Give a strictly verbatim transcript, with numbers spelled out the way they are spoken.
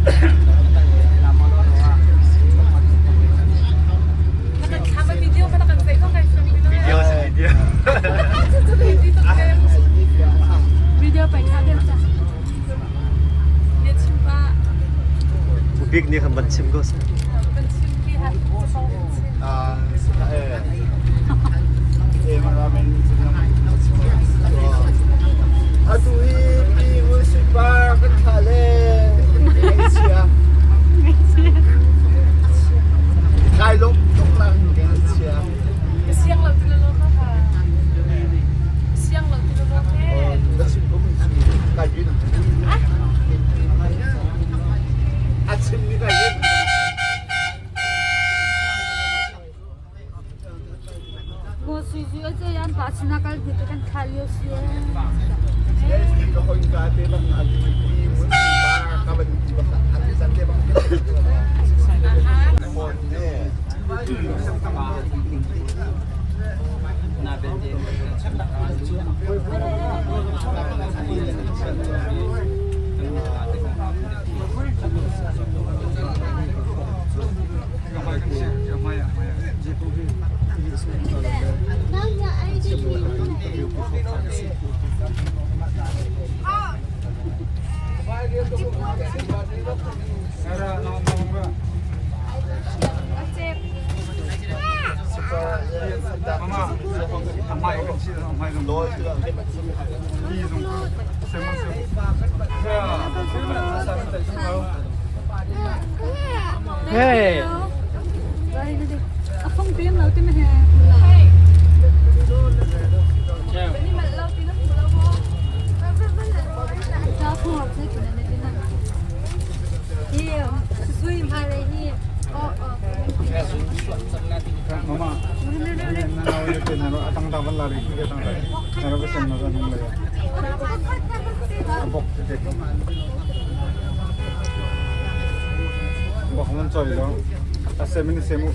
Kan thla ma video kan kan sei tawk kan film video. Video, video. Video pai kha dem cha. Ye chim pa. Big ni kan ban chim ko sa. Ban chim ki ha. Ah, eh. Eh, mara men. Atu hi pi music bar kan thale. Sia. Kai lok tuk lang kan sia. Siang lo tu lo lo ka ha. Siang lo tu lo lo ke. Oh, tu ka sim ko mun sim. Kai bin. Ah. Achim ni kai bin. Ko sui sui a che yan pa sina kal di kan khal yo si. Hey. A phone pin lo ti ma he. Hey. Ni mal lo ti lo lo. Sa phone lo ti na ni ti na. Hi, sui ma re hi. Oh, oh. Mama. Ni na lo ti na lo atang ta ban la ri ki atang ta. Na lo ka sen na ka nung le. Bok ti. Bok man choi lo. A se min se mu.